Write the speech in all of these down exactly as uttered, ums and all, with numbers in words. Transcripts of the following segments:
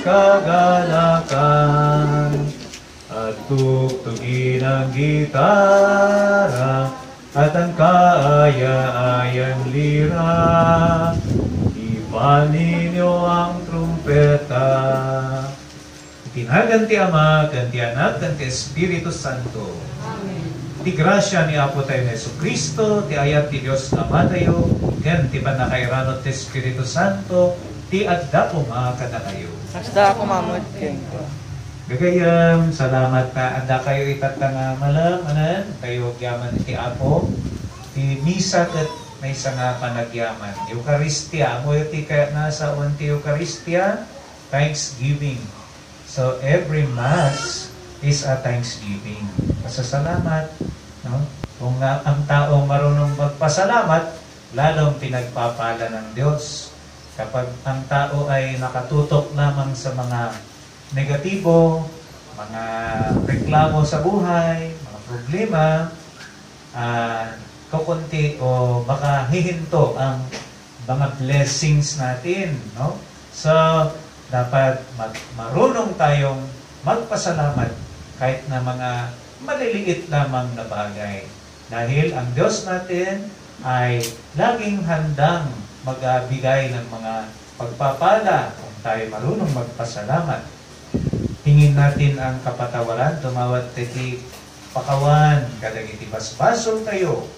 kagalakan. At tugtugin ang gitara at ang kaaya-ayang lira. Ipaninyo ang trumpeta. Iti nagan ti Ama, ken ti Anak, ken ti Espiritu Santo. Amen. Ti grasia ni Apo tayo ni Jesu-Cristo, ti ayat ti Dios Amatayo, ken ti pannakairanod ti Espiritu Santo, ti adda koma kadakayo. Kasta koma met kenka. Gagayyem, salamat ta adda kayo itatta nga malem, anen, tayo agyaman iti Apo. Ti misa ket maysa nga panagyaman. Eukaristia, ammoyo ti kayatna a sawen ti Eukaristia, thanksgiving. So, every Mass is a thanksgiving. Pasasalamat, no? Kung nga ang tao marunong magpasalamat, lalong pinagpapala ng Diyos. Kapag ang tao ay nakatutok lamang sa mga negatibo, mga reklamo sa buhay, mga problema, ah, kukunti o baka hihinto ang mga blessings natin, no? So, dapat mag-, marunong tayong magpasalamat kahit na mga maliliit lamang na bagay. Dahil ang Diyos natin ay laging handang magbigay ng mga pagpapala kung tayo marunong magpasalamat. Tingin natin ang kapatawaran, tumawad ti pakawan, kadagiti basbasol tayo.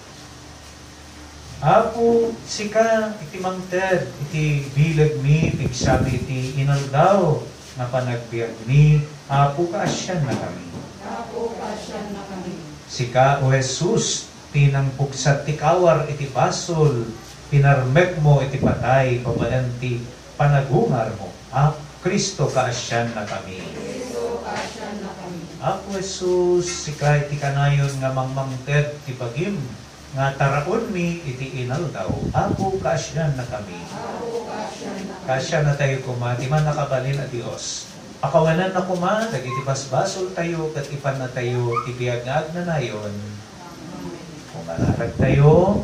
Apo, sika iti mangted iti bilegmi, pigsami iti inaldaw nga panagbiagmi. Apo, kaasiannakami. Apo, kaasiannakami. Sika, O Jesus, ti nangpugsat ti kawar iti basol, pinarmekmo iti patay babaen ti panagungarmo. Apo Cristo, kaasiannakami. Cristo, kaasiannakami. Apo Jesus, sika iti kanayon nga mangmangted ti bagim, nga taraonmi iti inaldaw. Apo, kaasiannakami. Kaasiannatayo koma ti Mannakabalin a Dios. Pakawananna koma dagiti basbasoltayo ket ipannatayo ti biag nga agnanayon. Umararagtayo.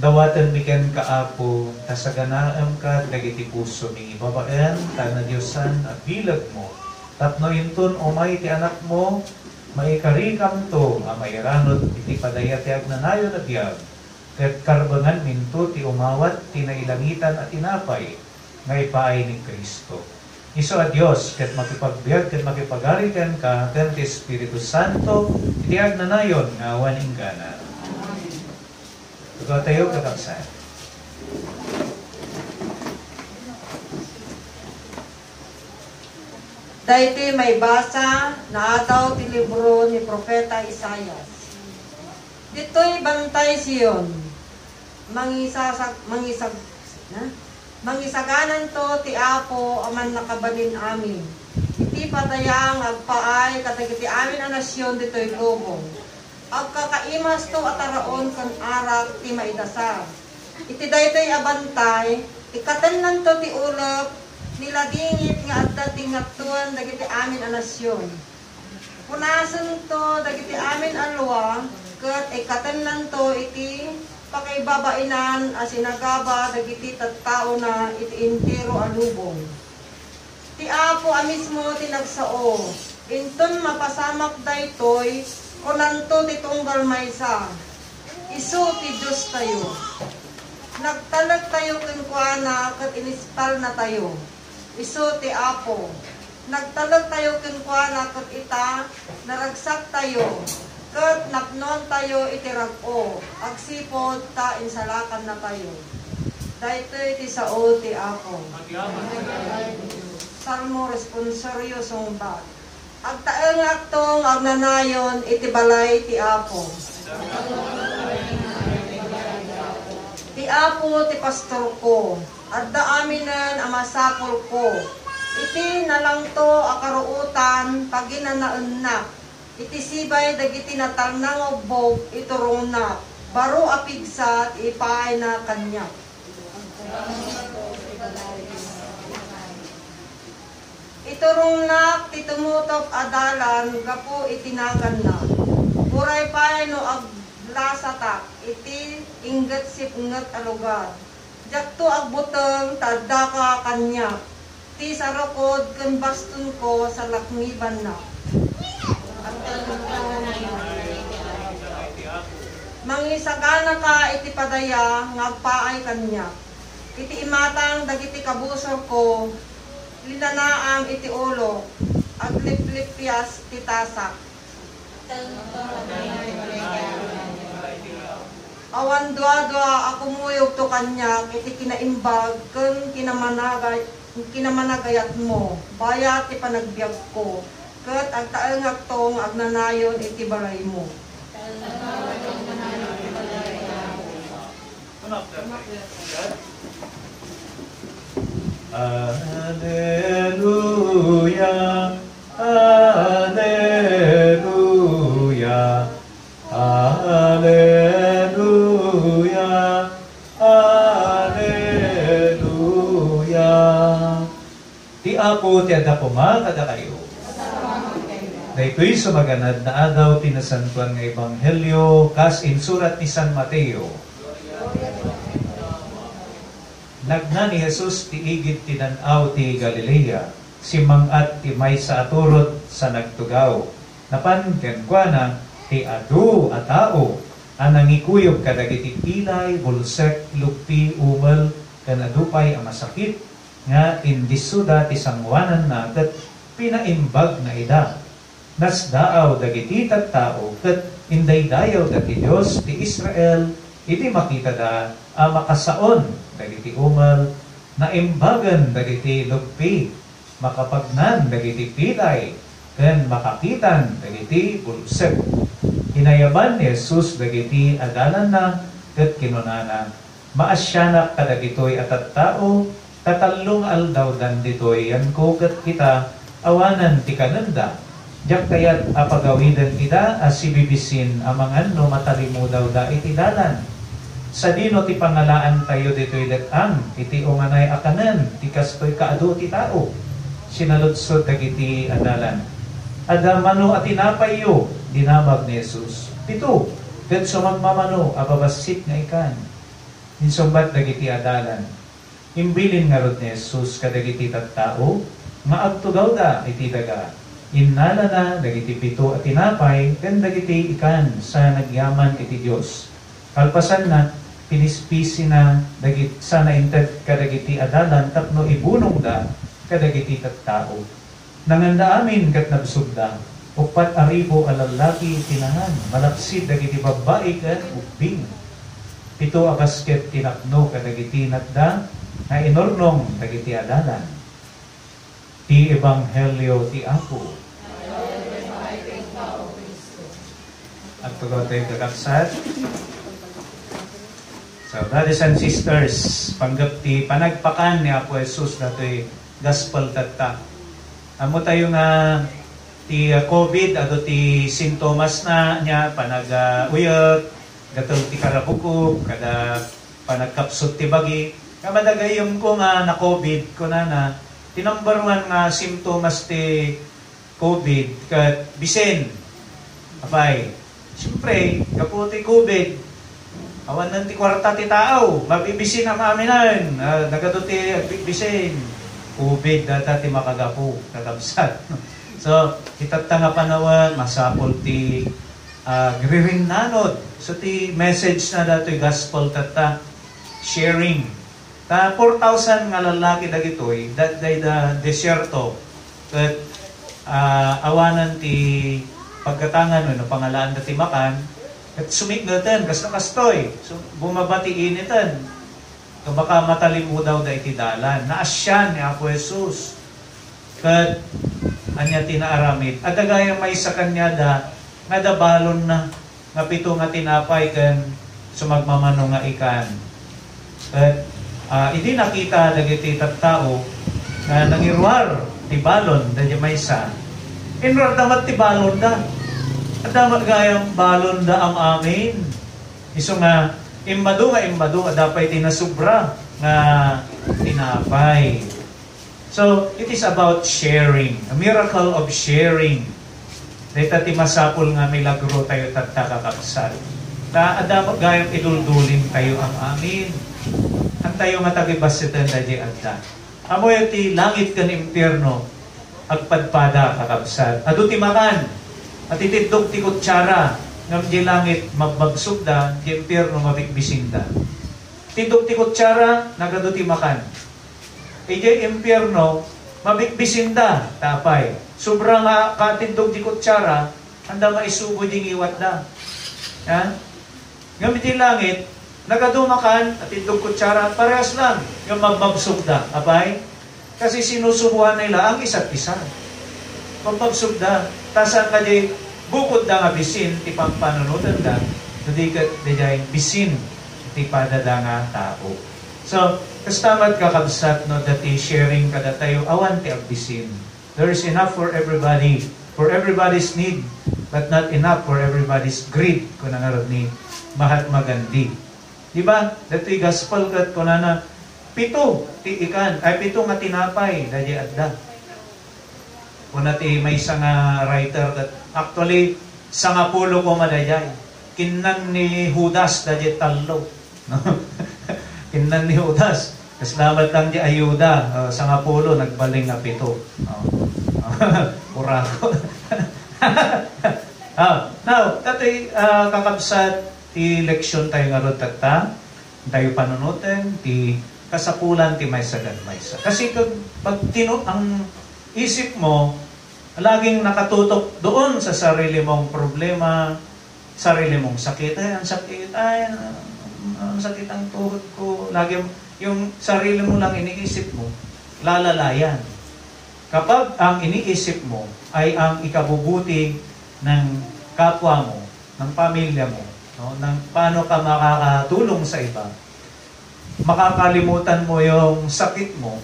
Dawatenmi kenka, Apo, ta saganaem kad dagiti pusomi babaen ta nadiosan a bilegmo, tapno inton umay ti Anakmo, maikarikamto a mairanod iti padaya ti agnanayon a biag, ket karbenganminto ti umawat ti nailangitan a tinapay nga ipaay ni Cristo. Isu a Dios ket makipagbiag ket makipagari kenka ken ti Espiritu Santo, iti agnanayon nga awan inggana. Tugawtayo, kakabsat. Daytoy maibasa, naadaw ti libro ni Profeta Isaias. Ditoy bantay Sion, mangisasag-, mangisag-, na? Mangisagananto ti Apo a Mannakabalin-amin. Iti padaya nga agpaay kadagiti amin a nasion ditoy lubong. Agkakaimasto a taraon ken arak ti maidasar. Iti daytoy a bantay, ikkatennanto ti ulep ni ladingit nga adda ti ngattoen dagiti amin a nasion. Punasento dagiti amin a lua, ket ikkatennanto iti pakaibabainan a sinagaba dagiti tattaona iti entero a lubong. Ti Apo a mismo ti nagsao, inton mapasamak daytoy, kunanto ti tunggal maysa, "Isu ti Diostayo." Nagtalektayo kenkuana ket inispalnatayo. Isu ti Apo. Nagtalektayo kenkuana ket ita, naragsaktayo, ket napnoantayo iti rag-o, agsipud ta insalakannatayo. Daytoy ti sao ti Apo. Salmo Responsorio Sungbat. Agtaengakto nga agnanayon iti balay ti Apo. Ti Apo ti pastorko, adda aminen a masapulko. Iti nalangto a karuotan, paginanaennak. Iti sibay dagiti natalna nga ubbog, iturongnak. Baro a pigsa ti ipaayna kaniak. Iturongnak ti tumutop a dalan gapu iti naganna. Uray pay no aglasatak iti inggetsipnget a lugar, diakto agbuteng ta addaka kaniak. Ti sarukod ken bastonko, salaknibannak. Mangisaganaka iti padaya nga agpaay kaniak. Iti imatang dagiti kabusorko, linanaam iti ulok, agliplippias ti tasak. Awan duadua a kumuyogto kaniak iti kinaimbag ken kinamanagay-, kinamanagayatmo, bayat ti panagbiagko, ket agtaengakto nga agnanayon iti balaymo. Aleluya, aleluya, aleluya, aleluya. Ti Apo ti adda koma kadakayo. Daytoy sumaganad nga adaw ti nasantoan nga ebanghelio kas insurat ni San Mateo. Nagna ni Jesus ti igid ti dan-aw ti Galilea, simmang-at ti maysa a turod sa nagtugaw. Napan kenkuana ti adu a tao a nangikuyog kadagiti pilay, bulsek, lugpi, umel, ken adu pay a masakit nga indissoda ti sangoananna ket pinaimbagna ida. Nasdaaw dagiti tattao ket indaydayawda ti Dios ti Israel idi makitada a makasaon dagiti umel, naimbagen dagiti lugpi, makapagnan dagiti pilay, ken makakitan dagiti bulsek. Inayaban ni Jesus dagiti adalanna ket kinunana, "Maasianak kadagitoy a tattao, ta tallo nga aldawdan ditoy, yanko ket kita, awanan ti kanenda. Diak kayat a pagawiden ida a sibibisin amangan no matalimudawda iti dalan. Sadino ti pangalaantayo ditoy let-ang iti unganay a kanen ti kastoy kaadu ti tao?" Sinaludsod dagiti adalan, "Adda mano a tinapayyo?" Dinamag ni Jesus, "Pito, ket sumagmamano a babassit nga ikan." Insungbat dagiti adalan, "Imbilin ngarud ni Jesus kadagiti tattao nga agtugawda iti daga. Innalana dagiti pito a tinapay ken dagiti ikan sa nagyaman iti Dios. Kalpasanna, pinispisina dagit-, sa nainted kadagiti adalan tapno ibunongda kadagiti tattao. Nanganda amin ket nabsogda. Uppat a ribu a lallaki ti nangan, malaksid dagiti babbai ken ubbing. Pito a basket ti napno kadagiti natda nga inurnong dagiti adalan." Ti Ebanghelio ti Apo. Agtugaw tayo, kakabsat. So, brothers and sisters, panggep ti panagpakan ni Apo Jesus datoy gospel tatta. Ammo tayo nga ti, ah, covid, adu ti sintomas na, nia, panag, ah, uyek, gatel ti karabukog, kada panagkapsut ti bagi. Nga madagayemko nga na-covid, kunana, ti number one nga sintomas ti covid ket bisin. Apay, siyempre, gapu ti covid, awanen ti kuarta ti tao, mabibisin amin-aminen, ah, nagadu ti agbibisin. Covid data ti makagapu, kakabsat. So, itatta nga panawen, masapul ti, ah, agririnnanod. So, ti message na datoy gospel tatta, sharing. Ta four thousand nga lallaki dagitoy, da-, dayta desierto, ket, ah, awanen ti paggatangan wenno pangalaanda ti makan, ket sumikngeten, kasla kastoy. So, bumaba ti initen. Ket baka matalimudawda iti dalan. Naasian ni Apo Jesus. Ket ania ti naaramid? Adda gayam maysa kaniada nga adda balonna nga pito nga tinapay ken sumagmamano nga ikan. Ket, ah, idi nakita dagiti tattao nga nangiruar ti balon daydi maysa, inruarda met ti balonda. Adda met gayam balonda am-amin. Isu nga immadu nga immadu, adda pay ti nasubra nga tinapay. So, it is about sharing, a miracle of sharing. Dayta ti masapul nga milagro tayo tatta, kakabsat. Ta adda gayam iduldulin tayo am-amin. Antayo nga tagibasseten daydi adda. Ammoyo ti langit ken impierno, agpadpada, kakabsat. Adu ti makan, a titiddog ti kutsara, ngem di langit mabmabsogda, di impierno mabikbisinda. Tiddog ti kutsara, nagadu ti makan. Idiay impierno, mabikbisinda, ta apay. Sobra nga katiddog ti kutsara, anda maisugo di ngiwatda. Ha? Ngem iti langit, nagadu makan, atiddog kutsara, parehas lang. Ngem mabmabsogda. Apay? Kasi sinusuboan nila ang isa't isa. Mabmabsogda. Ta saan kadi bukodda nga bisin ti pampanunotenda, no di ket daydiay bisin ti padada nga tao. So, kasta met, kakabsat, no, dati sharing kadatayo, awan ti agbisin. There is enough for everybody, for everybody's need, but not enough for everybody's greed, kuna ngarud ni Mahatma Gandhi. Di ba? Datoy gospel ket kunana, pito ti ikan, ay, pito nga tinapay, daydiay adda. Kuna ti maysa nga writer ket, actually, sangapulo koma daydiay. Kinnan ni Judas daydiay tallo. No? Kinnan ni Judas. Kasla met lang di ayuda, ah, sangapulo, nagbalin nga pito. No? Urako. Ah, now, datoy, ah, kakabsat, ti leksyon tayo ngarud tatta, tayo panunoten, ti kasapulan ti maysa ken maysa. Kasi kag pag tinu-, ang isip mo, laging nakatutok doon sa sarili mong problema, sarili mong sakit. Ay, ang sakit. Ay, ang sakit ang tuhod ko. Lagi yung sarili mo lang iniisip mo, lalala yan. Kapag ang iniisip mo ay ang ikabubuti ng kapwa mo, ng pamilya mo, no? Ng paano ka makakatulong sa iba, makakalimutan mo yung sakit mo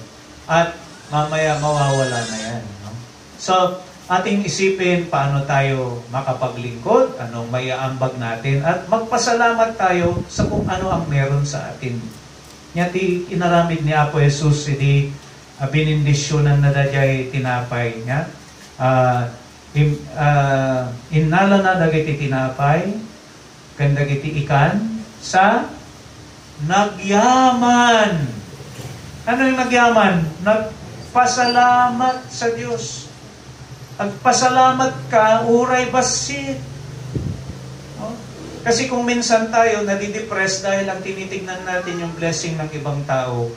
at mamaya mawawala na yan, no? So, ating isipin paano tayo makapaglingkod, anong maiaambag natin, at magpasalamat tayo sa kung ano ang meron sa atin. Nya ti inaramid ni Apo Jesus idi, ah, binindisyonan na daydiay tinapay, nya, ah, im-, ah, innalana dagiti tinapay ken dagiti ikan sa nagyaman. Ano yung nagyaman? Nagpasalamat sa Dios. Agpasalamat ka, uray bassit. No? Kasi kung minsan tayo nadidepress dahil ang tinitignan natin yung blessing ng ibang tao.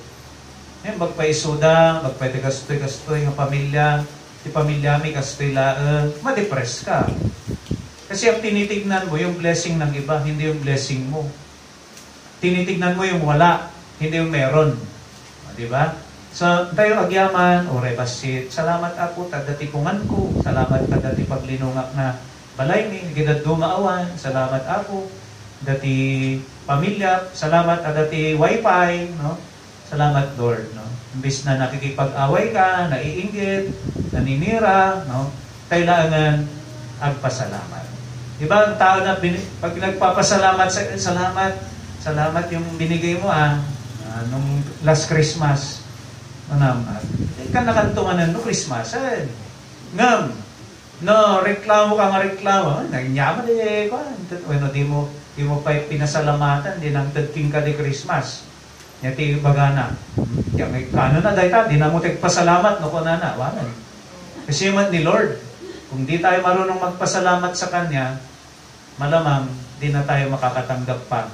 Ngayon, magpaisuda, magpaiti kastoy-kastoy nga pamilya, ti pamilyami kastoy laeng, madepress ka. Kasi ang tinitignan mo, yung blessing ng iba, hindi yung blessing mo. Tinitignan mo yung wala, hindi yung meron. O, di ba? So, tayo agyaman, uray bassit. Salamat, Apo, ta dati pungan ko. Salamat ta dati paglinungak na balay mi, gidadduma awan. Salamat, Apo, dati pamilya. Salamat ta dati wifi, no? Salamat, Lord, no? Imbis na nakikipag-away ka, naiinggit, naninira, no? Kailangan agpasalamat. Di ba, ang tao na bini-, pag nagpapasalamat sa, "Salamat, salamat yung binigay mo, ah, ah, nung last Christmas." Ano naman? Eh, ka nakantumanan no Christmas, eh. Ngam, no, reklamo ka nga reklamo, "Ay, nagnyama di, eh, kwan." Tet-, bueno, di mo, di mo pa pinasalamatan, di nang tedking ka di Christmas. Nya ti ibagana, "Nya, may kano na dayta, di na mo ti agpasalamat," no, kunana, awanen. Kasi man ni Lord, kung di tayo marunong magpasalamat sa Kanya, malamang di na tayo makakatanggap pa.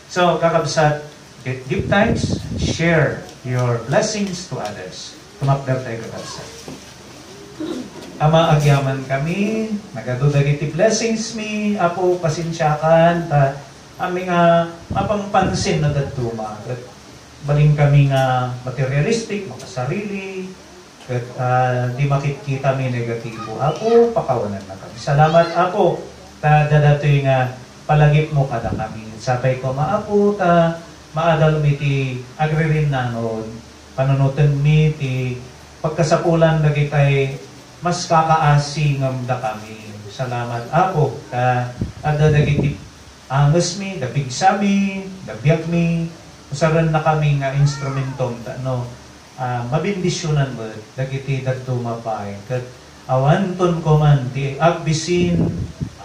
So, kakabsat, gi-, give thanks, share your blessings to others. Tumakder tayo, kakabsat. Ama, agyaman kami, nagadu dagiti blessings mi, Apo, pasensiakan, ta, ami nga mapampansin na dadduma, ket balin kami nga materialistic, makasarili, ket, ah, di makitkita mi negatibo. Apo, pakawanan na kami. Salamat, Apo, ta dadatoy nga palagip mo kada kami. Sapay ko, Ama, Apo, ta maadal mi ti agririnnanon, panunoten mi ti pagkasapulan dagitay mas kakaasi ngem dakami. Salamat, Apo, ta adda dagiti angesmi, da pigsami, da biagmi, usarennakami nga instrumentom, ta no, ah, mabendisionan met dagiti dadduma pay. Ket awanton koman ti agbisin,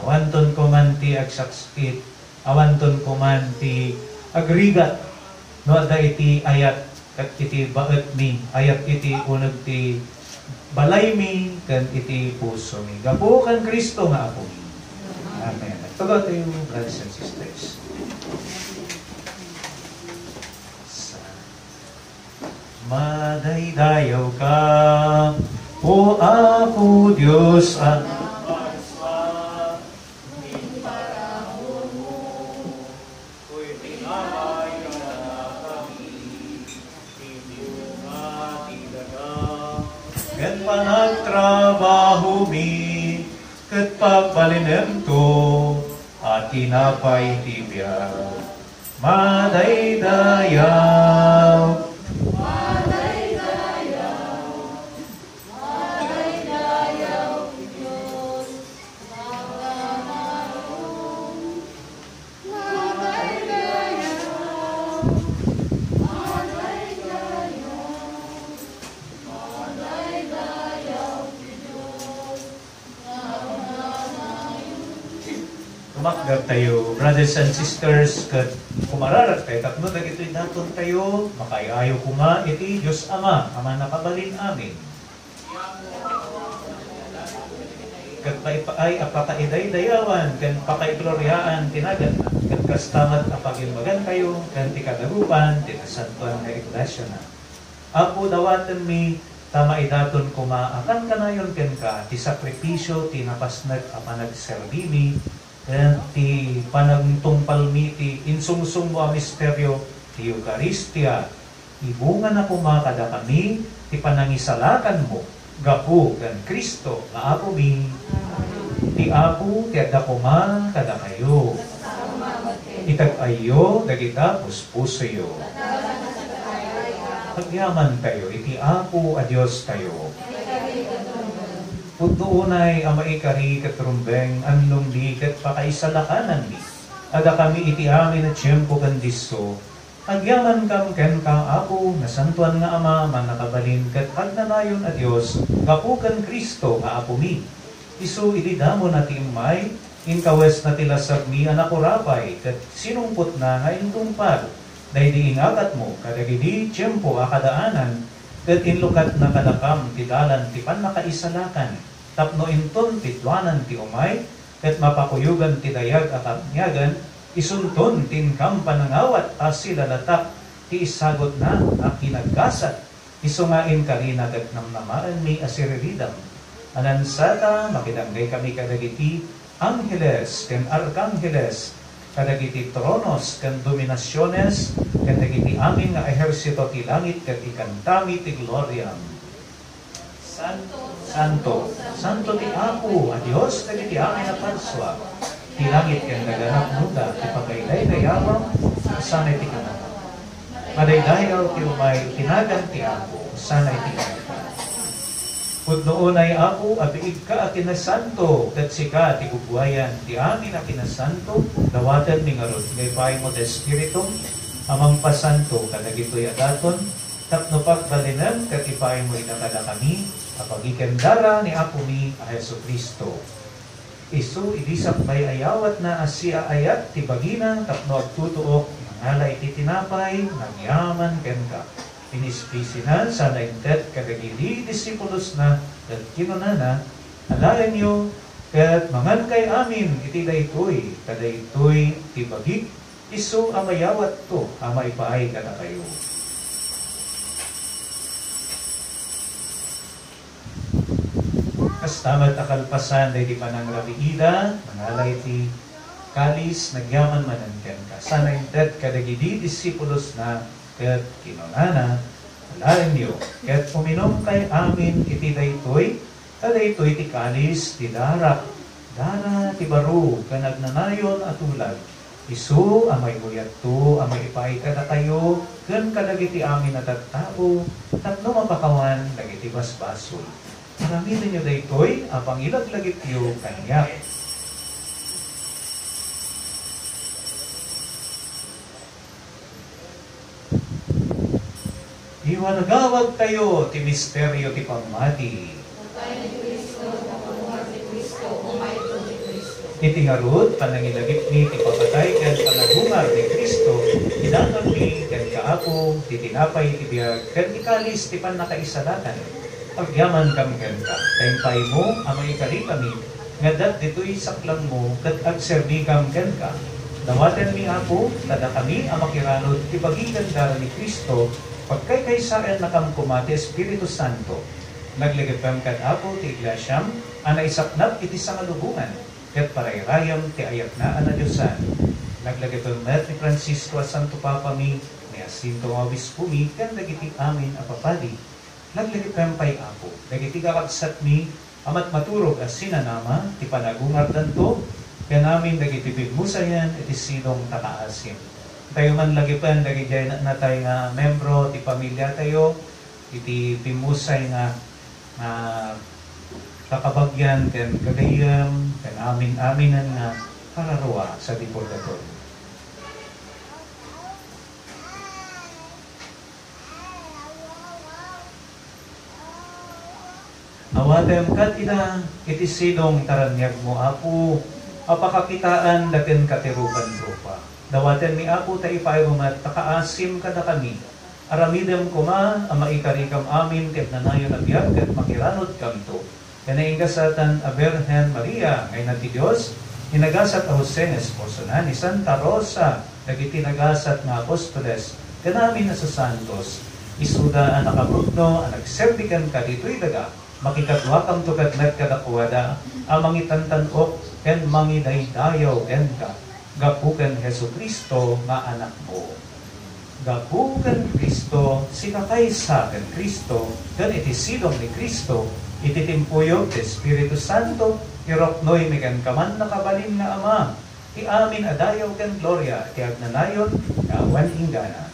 awanton koman ti agsaksakit, awanton koman ti agrigat, no adda iti ayat ket iti baetmi, ayat iti uneg ti balaymi ken iti pusomi. Gapu ken Cristo nga Apomi. Amen. Agtugaw tayo, brothers and sisters. Sa-, madaydayawka, O Apo Dios a Toy tinapay nga nadakami, ti bunga ti daga, ken panagtrabahomi, ket pagbalinenko a tinapay ti biag. Madaydayaw. Madaydayaw. Madaydayaw ti Dios. Tumakder tayo, brothers and sisters, ket kumararak tayo tapno dagitoy daton tayo, makaayaw koma iti Dios Ama a mannakabalin amin. Ket maipaay a pakaidaydayawan ken pakaigloriaan ti naganna, ket kasta met a pagimbagan tayo ken ti kadagupan ti nasantoan nga iglesia na. Apo, dawatenmi ta maidaton koma a kankanayon kenka ti sakripisio ti napasnek a panagserbimi, ken ti panangtungpalmi ti insungsongmo a misterio ti Eukaristia. Ibungana koma kadakami ti panangisalakanmo gapu ken Cristo nga Apomi. Ti Apo ti adda koma kadakayo. Itag-ayyo dagita puspusoyo. Agyamantayo iti Apo a Diostayo. Pudno unay a maikari ket rumbeng, anlongmi ket pakaisalakananmi a dakami iti amin a tiempo ken disso. Agyamankam kenka, Apo, nasantoan nga Ama, mannakabalin ket agnanayon a Dios, gapu ken Cristo nga Apomi. Isu idi damona ti immay, inkawesna ti lasagmi a nakurapay ket sinungpotna nga intungpal daydi ingakatmo kadagidi tiempo a kadaanan, ket inlukatna kadakam ti dalan ti pannakaisalakan, tapno inton pidduanan ti umay, ket mapakuyogan ti dayag a kabuniagan, isunton ti inkam panangawat a silalatak ti isagutna a kinaggasat. Isu nga inkarina ket namnamaenmi a siriridam a nansata, makidanggay kami kadagiti angheles ken arkangheles, kadagiti tronos ken dominasiones, ken dagiti amin nga ehersito ti langit, ket ikantami ti gloriam. Santo, santo, santo ti Apo a Dios dagiti amin a parsua. Ti langit ken daga napnoda ti pagaydaydayawam, sana iti kanana. Madaydayaw ti umay iti nagan ti Apo, sana iti kanana. Pudno unay, Apo, a biigka a kinasanto, ket sika ti gugwayan ti amin a kinasanto, dawatenmi ngarud nga ipaaymo ti Espiritum a mangpasanto kadagitoy a daton, tapno pagbalinem ket ipaaymo ida kadakami a bagi ken dara ni Apomi a Jesu-Cristo. Isu idi sakbay a yawatna a siaayat ti bagina tapno agtutuok, nangala iti tinapay, nagyaman kenka. Inispisina, sana inted kadagidi disipulosna, ket kinunana, Alaenyo, ket mangankay amin iti daytoy, ta daytoy ti bagik, isu a mayawatto a maipaay kadakayo. Kasta met a kalpasan daydi panangrabiida, nangala iti kalis, nagyaman manen kenka. Sana inted kadagidi disipulosna, ket kinunana, Alaenyo, ket uminumkay amin iti daytoy, ta daytoy ti kalis ti darak, dara ti baro ken agnanayon a tulag. Isu a maymuyatto a maipaay kadakayo ken kadagiti amin a tattao tapno mapakawan dagiti basbasol. Aramidenyo daytoy a pangilaglagipyo kaniak. Iwanagawagtayo ti misterio ti pammati. Iti ngarud, panangilagipmi ti papatay ken panagdungar ni Cristo, idatonmi ken Apo, ti tinapay ti biag, ken ti kalis ti pannakaisalakan. Agyamankami kenka, ta impaymo a maikarikami, nga adda ditoy saklangmo, ket agserbikam kenka. Dawatenmi, Apo, kadakami a makiranod ti bagi ken dara ni Cristo, pagkaykaysaennakam koma ti Espiritu Santo. Laglagipen kad, Apo, ti iglesiam a naisaknap iti sangalubongan, ket parayrayam ti ayatna a nadiosan. Laglagipen met ni Francisco a Santo Papami, ni Jacinto nga Obispomi, ken dagiti amin a papadi. Laglagipen pay, Apo, dagiti kakabsatmi a matmaturog a sinanama ti panagungardanto, ken amin dagiti pimmusayan iti sidong ta kaasim. Tayo man lagipen dagiti ay natay nga membro ti pamiliatayo, iti pimmusay nga, nga kakabagian ken gagayyem, ken amin-aminen nga kararua sadi purgatorio. Awatem kad ida iti sidong ta raniagmo, Apo, a pakakitaanda ken katirukan rupa. Dawatenmi, Apo, ta ipaymo met ta kaasim kadakami. Aramidem koma a maikarikam amin ti agnanayon a biag ket makiranodkamto. Ken naingasatan a Birhen Maria nga Ina ti Dios, ni nagasat a Jose nga esposona, ni Santa Rosa dagiti nagasat nga apostoles, ken amin a sasantos, isuda a nakapudno a nagserbi kenka ditoy daga, makikaduakamto ket met kadakuada a mangitantan-ok ken mangidaydayaw kenka, gapu ken Jesu-Cristo nga Anakmo. Gapu ken Cristo, sikakaysa ken Cristo, ken iti sidong ni Cristo, iti timpuyog ti Espiritu Santo, iruknoymi kenka man nakabalin nga Ama, ti amin a dayaw ken gloria ti agnanayon nga awan inggana.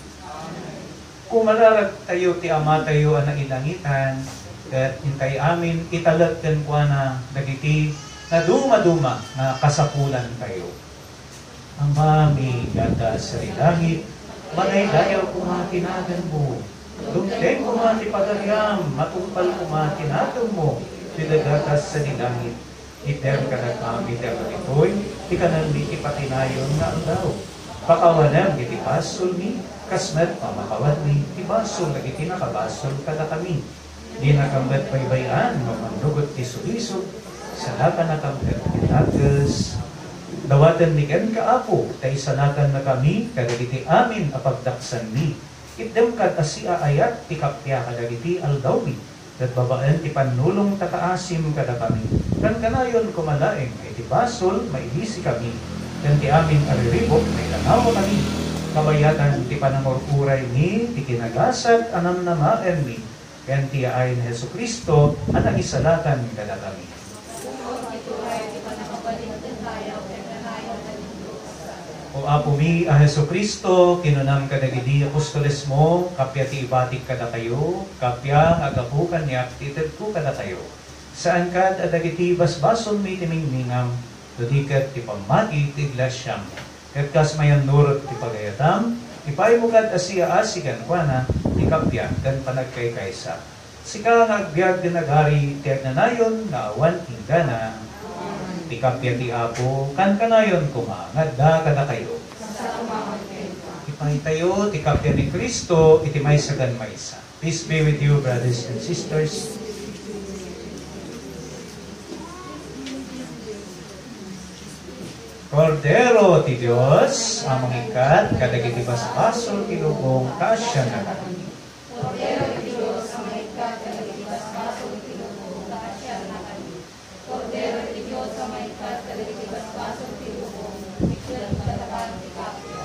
Kumararagtayo ti Amatayo a nailangitan, ket intay amin italek kenkuana dagiti nadumaduma nga kasapulantayo. Amami nga adda sadi langit, madaydayaw koma ti naganmo. Dumteng koma ti pagariam, matungpal koma ti natengmo, ti daga kas sadi langit. Itdem kadakami ti aldaw ditoy, ti kanenmi ti patinayon nga aldaw. Pakawanem iti basolmi, kas met pamakawatmi ti basol dagiti nakabasol kadakami. Dinakam met baybay-an nga manngugot ti sulisog, sadakanakam ket ti dakes. Dawatenmi kenka, Apo, ta isanakannakami kadagiti amin a pagdaksanmi. Itdem kad a siaayat ti kappia kadagiti aldawmi, ket babaen ti pannulong ta kaasim kadakami. Kankanayon koma laeng nga iti basol, maidisikami, ken ti amin a riribuk, mailanawakami. Kabayatan ti panangur-uraymi, ti kinagasat a namnamaenmi, ken ti yaay ni Jesu-Cristo a naisalakan kadakami. O Apomi a Jesu-Cristo, kinunam kadagidi apostolesmo, kappia ti ibatik kadakayo, kappia nga agapu kaniak ti itedko kadakayo. Saan kad a dagiti basbasolmi ti mingningam, no di ket ti pammati ti iglesiam. Ket kas mayannurot ti pagayatam, ipaymo kad a siaasi kenkuana ti kappia ken panagkaykaysa. Sika nga agbiag ken agari ti agnanayon nga awan inggana. Ti kappia ti Apo kankanayon koma nga adda kadakayo. Ipaytayo ti kappia ni Cristo iti maysa ken maysa. Peace be with you, brothers and sisters. Kordero ti Dios a mangikkat kadagiti basbasol ti lubong, kaasiannakami. Kordero ti Dios a mangikkat kadagiti basbasol ti lubong, kaasiannakami. Kordero ti Dios a mangikkat kadagiti basbasol ti lubong, itedko kadakayo ti kappia.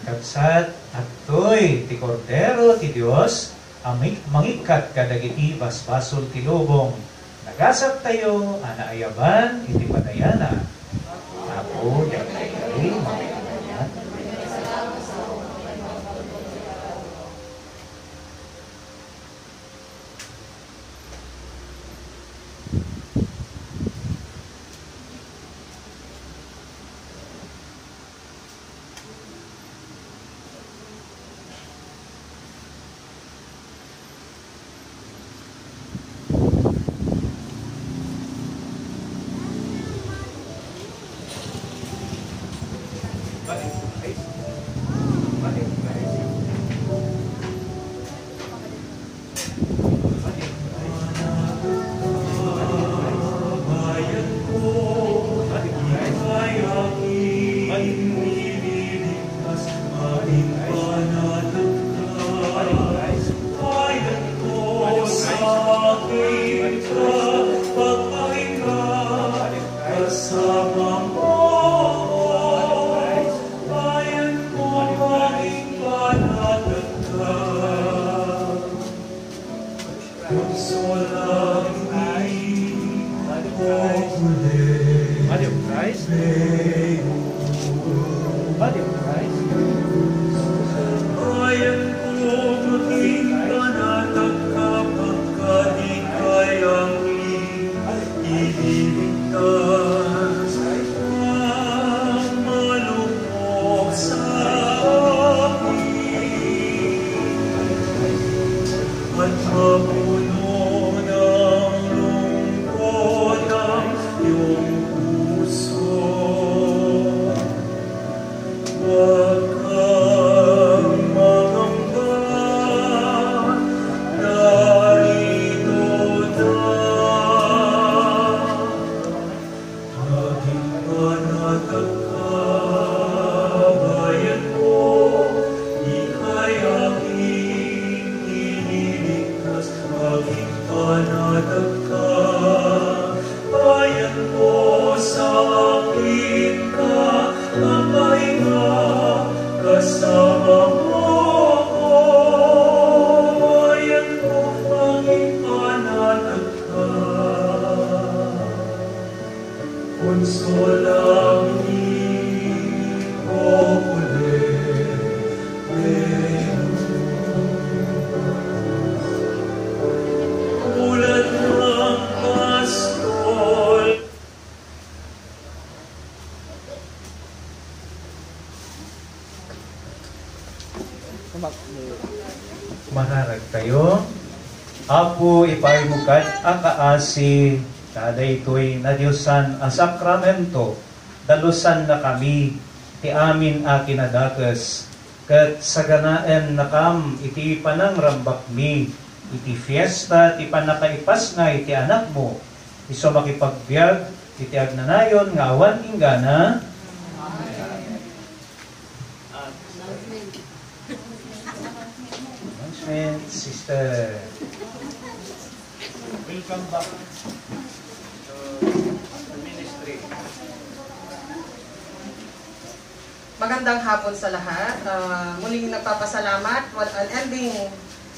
Kakabsat, adtoy ti Kordero ti Dios a mi-, mangikkat kadagiti basbasol ti lubong. Nagasattayo a naayaban iti padayana. Apo, dagiti mangikkat. Body of Christ. Body of Christ. Mangarag tayo. Apo, ipaaymo kad a kaasi ta daytoy nadiosan a sakramento, dalusanna kami ti amin a kinadakes, ket saganaennakam iti panangrambakmi iti fiesta ti pannakaipasngay ti Anakmo, isu makipagbiag iti agnanayon nga awan inggana. Announcement, sister. Welcome back to the ministry. Magandang hapon sa lahat. Ah, muling nagpapasalamat. Well, an ending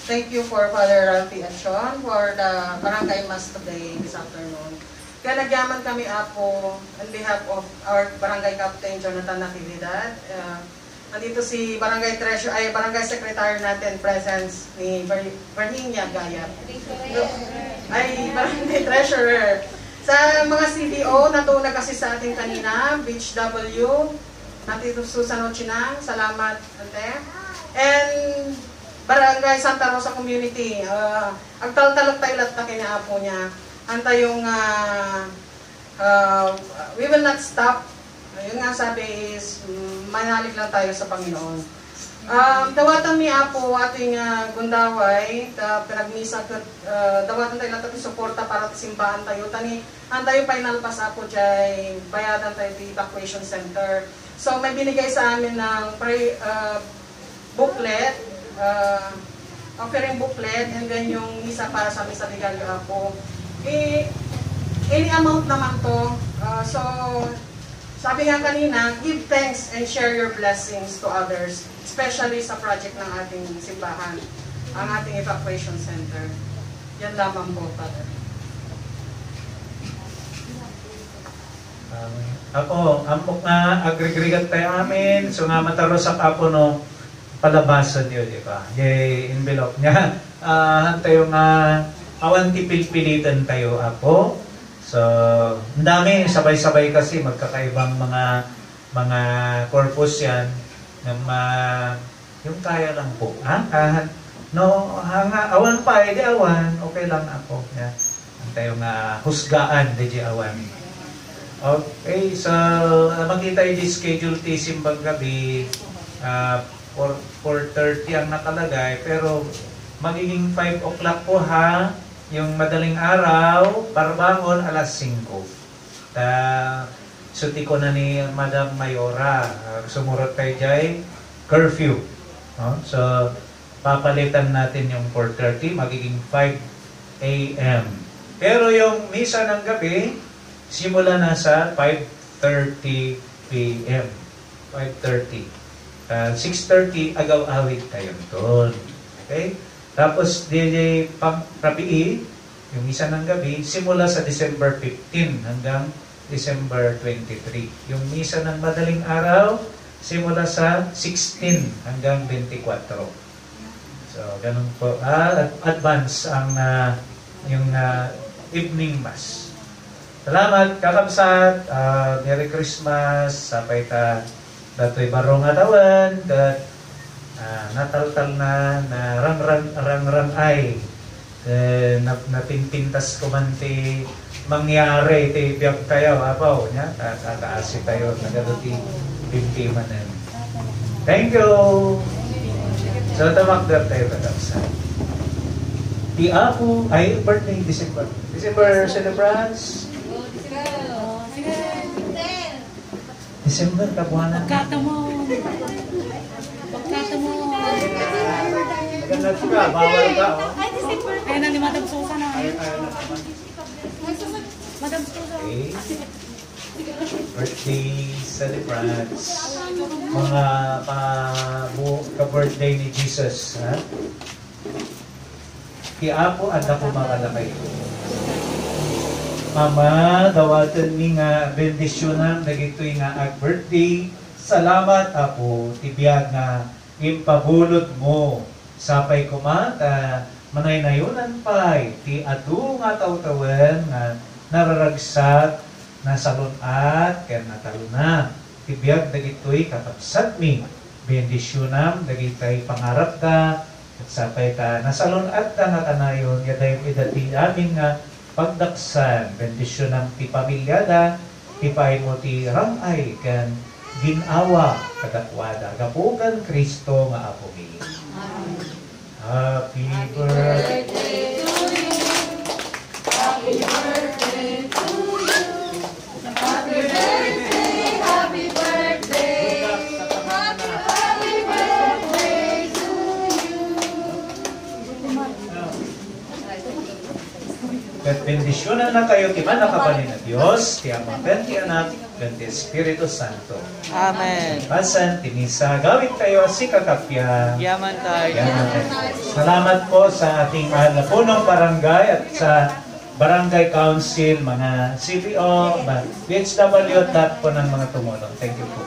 thank you for Father Ralphie Anchon for the barangay mass today, this afternoon. Kaya nagyaman kami, Apo, on behalf of our barangay captain, Jonathan Natividad. Ah, nandito si barangay treasurer, ay, barangay secretary natin, presence ni Vir-, Virginia Gayat. Ay, barangay treasurer. Sa mga C D O na to nag-assist sa atin kanina, Beach W, Ate Susan Ochinang, salamat, ate. And Barangay Santa Rosa Community, ah, agtaltalek tayo latta ken ni Apo niya. Antayo nga, ah, we will not stop. Ayun nga sabi is, mm, manalig lang tayo sa Panginoon. Um, dawatan mi, Apo, ating, ah, gundaway, ta pinagmisa ket, ah, dawatan tayo latta ti suporta para ti simbaan tayo. Tani, antayo pay nalpas, Apo, jay bayadan tayo ti evacuation center. So, may binigay sa amin ng pray, ah, booklet, ah, offering booklet, and then yung misa para sa misa de Gallo, Apo. Eh, any amount naman to. Ah, so, sabi nga kanina, give thanks and share your blessings to others, especially sa project ng ating simbahan, ang ating evacuation center. Yan lamang po, Father. Amen. Apo, ammok nga agrigrigat tayo amin. So nga matarusak, Apo, no, palabasan yo, di ba? Jay envelope niya. Ah, han tayo nga awan ti pilpiliten tayo, Apo. So, ang dami, sabay-sabay kasi magkakaibang mga, mga corpus yan. Ng ma-, yung kaya lang po. Ha? Ah, no, ha, nga, awan pa, edi awan. Okay lang, Apo. Yan. Ang tayo nga husgaan, di di awan. Okay, so, ah, makita yung schedule ti simbang gabi, ah, four, four thirty ang nakalagay, pero magiging five o'clock po, ha, yung madaling araw, parbangon, alas singko. Ta, so, ti kuna ni Madam Mayora, ah, sumurot tayo jay curfew. No? So, papalitan natin yung four thirty, magiging five A M. Pero yung misa ng gabi, simula na sa five thirty P M. Five thirty. Ah, six thirty, agaw-awit tayo doon. Okay? Tapos, di, di, pang, rabii, yung misa ng gabi, simula sa December fifteen hanggang December twenty-three. Yung misa ng madaling araw, simula sa sixteen hanggang twenty-four. So, ganun po. Ah, ad-, advance ang, ah, yung, ah, evening mass. Salamat, kakabsat. Ah, Merry Christmas. Sapay ta datoy baro nga tawen, ket, ah, nataltal na, na rangrang, rangrang ay. Eh, nap-, napinpintas ko man ti mangyari ti biag tayo, apaw, nya, ta-, tataasi tayo, nagado ti bibti manen. Thank you! So, tumakder tayo, kakabsat. Ti Apo, ay, birthday, December. December celebrants. December, kabuanan. Pagkata mo. Pagkata mo. Maganda ka, bawal ka, oh. Ay, December. Kaya na ni Madam Susan, ah. Madam Susan. Okay. Birthday celebrants. Mga ka-, bu-, ka-birthday ni Jesus, ha? Ti Apo, adda koma kadakayo. Ama, dawatenmi nga bendisionam dagitoy nga ag-birthday. Salamat, Apo, ti biag nga impabulodmo. Sapay koma ta manaynayonan pay ti adu nga tawtawen nga nararagsak, nasalun-at, ken natalna. Ti biag dagitoy kakabsatmi. Bendisionam dagitay pangarapda, ket sapay ta nasalun-atda nga kanayon, ya dayag ida ti amin nga pagdaksan. Bendisionam ti pamiliada, ti paaymo ti rang-ay ken gin-awa kadakuada. Gapu ken Cristo nga Apomi. Happy birthday to you. Happy birthday to you. Happy birthday, happy birthday. Happy, happy birthday to you. Ket bendisionannakayo ti mannakabalin a Dios, ti Ama, ken ti Anak, ken ti Espiritu Santo. Amen. Pasen ti misa, agawidtayo a sikakappian. Yaman tayo. Yaman tayo. Salamat po sa ating mahal na punong barangay at sa barangay council, mga C P O, mga D H W at lahat po ng mga tumulong. Thank you po.